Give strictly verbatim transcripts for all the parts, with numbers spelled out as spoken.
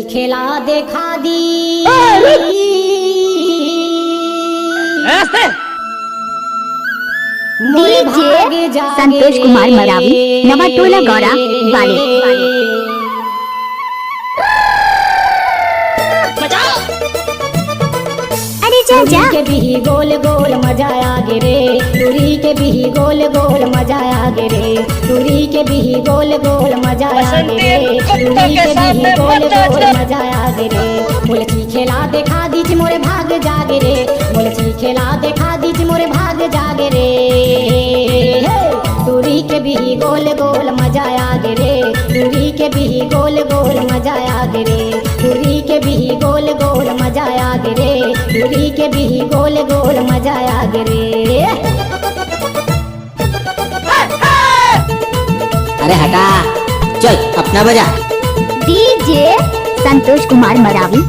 खेला देखा दी। ऐसे? मोरे DJ भाग जागे संतोष कुमार रे। मरावी, नवा टोला गौरा वाले। अरे जा, जा। के बिही गोल गोल मजा आ गे रे, टूरी के बिही गोल गोल मजा आ गे रे, टूरी के बिही गोल गोल मजा आ गे रे, टूरी के बिही गोल गोल मजा आ गे रे। मुलकी खेला देखा दीच मोरे भाग जागे रे, मुलकी खेला देखा दीच मोरे भाग जागे रे। हे, टूरी के बिही गोल गोल मजा आ गे रे, टूरी के बिही गोल गोल मजा आ गे रे, टूरी के बिही गोल गोल मजा आ गे रे, टूरी के बिही गोल गोल मजा आ गे रे। अरे हटा, चल अपना बजा। DJ संतोष कुमार मरावी।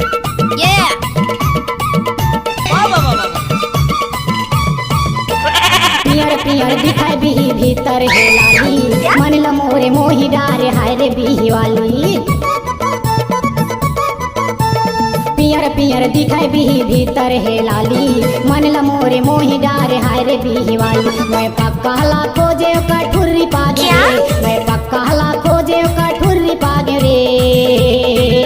पियर पियर दिखाई बिही भीतर हे लाली, मन ल मोरे मोही डारे हाय रे बिही वाली। पियर पियर दिखाई बिही भीतर हे लाली, मन ल मोरे मोही डारे हाय रे बिही वाली। मैं पक्का ला खोजे ओकर ठुर्री पागे रे, मैं पक्का ला खोजे ओकर ठुर्री पागे रे।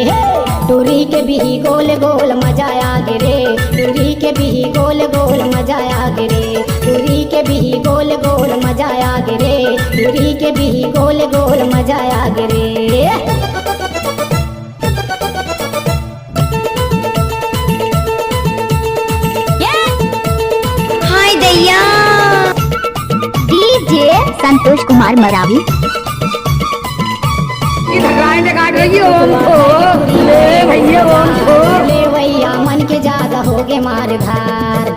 हे, टूरी के बिही गोल गोल मजा आ गे रे, टूरी के बिही गोल गोल मजा आ गे रे, टूरी के बिही गोल गोल मजा आ गे रे, टूरी के बिही गोल गोल मजा आ गे रे। हाय दैया। DJ संतोष कुमार मरावी। ये घबराए में काट रही हो उनको, ले भैया वो उनको। ले भैया मन के ज्यादा हो गे मार धार।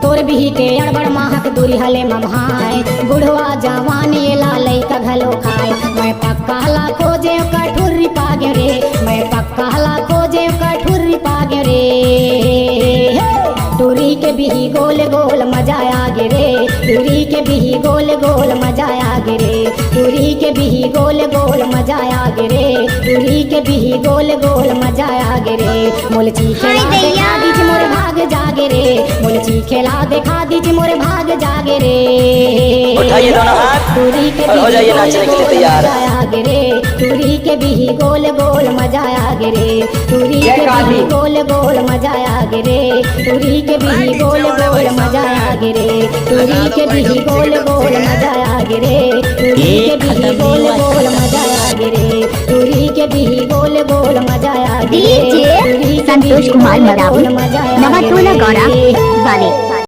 तोर बिही के अड़बड़ महक दूरी हले मम्हाय, बुढ़वा जवान एला लइका घलो खाय। मैं पक्का ला खोजे ओकर ठुर्री पागे रे, मैं पक्का ला खोजे ओकर ठुर्री पागे रे। हे, टूरी के बिही गोल गोल मजा आ गे रे, टूरी के बिही गोल गोल मजा आ गे रे, टूरी के बिही गोल गोल मजा आ गे रे, टूरी के बिही गोल गोल मजा आ गे रे। मुलकी खेला हाय दैया। देखा दीच मोर भाग जागे रे, मुलकी खेला देखा दीच मोर भाग जागे रे। उठाइए दोनों हाथ टूरी के और हो जाइए बिही नाचने के लिए गोल तैयार। मजा आ गे रे, टूरी के बिही गोल गोल मजा आ गे रे, टूरी जय के काली। बिही गोल गोल मजा आ गे रे, टूरी के बिही गोल गोल मजा आ गे रे, टूरी के बिही गोल गोल मजा आ गे रे, टूरी के बिही गोल गोल मजा आ गे रे, टूरी के बिही गोल गोल मजा आ गे रे, DJ टूरी के संतोष बिही कुमार गोल मरावी, गोल मजा आ नवा गे टोला रे। गौरा वाले।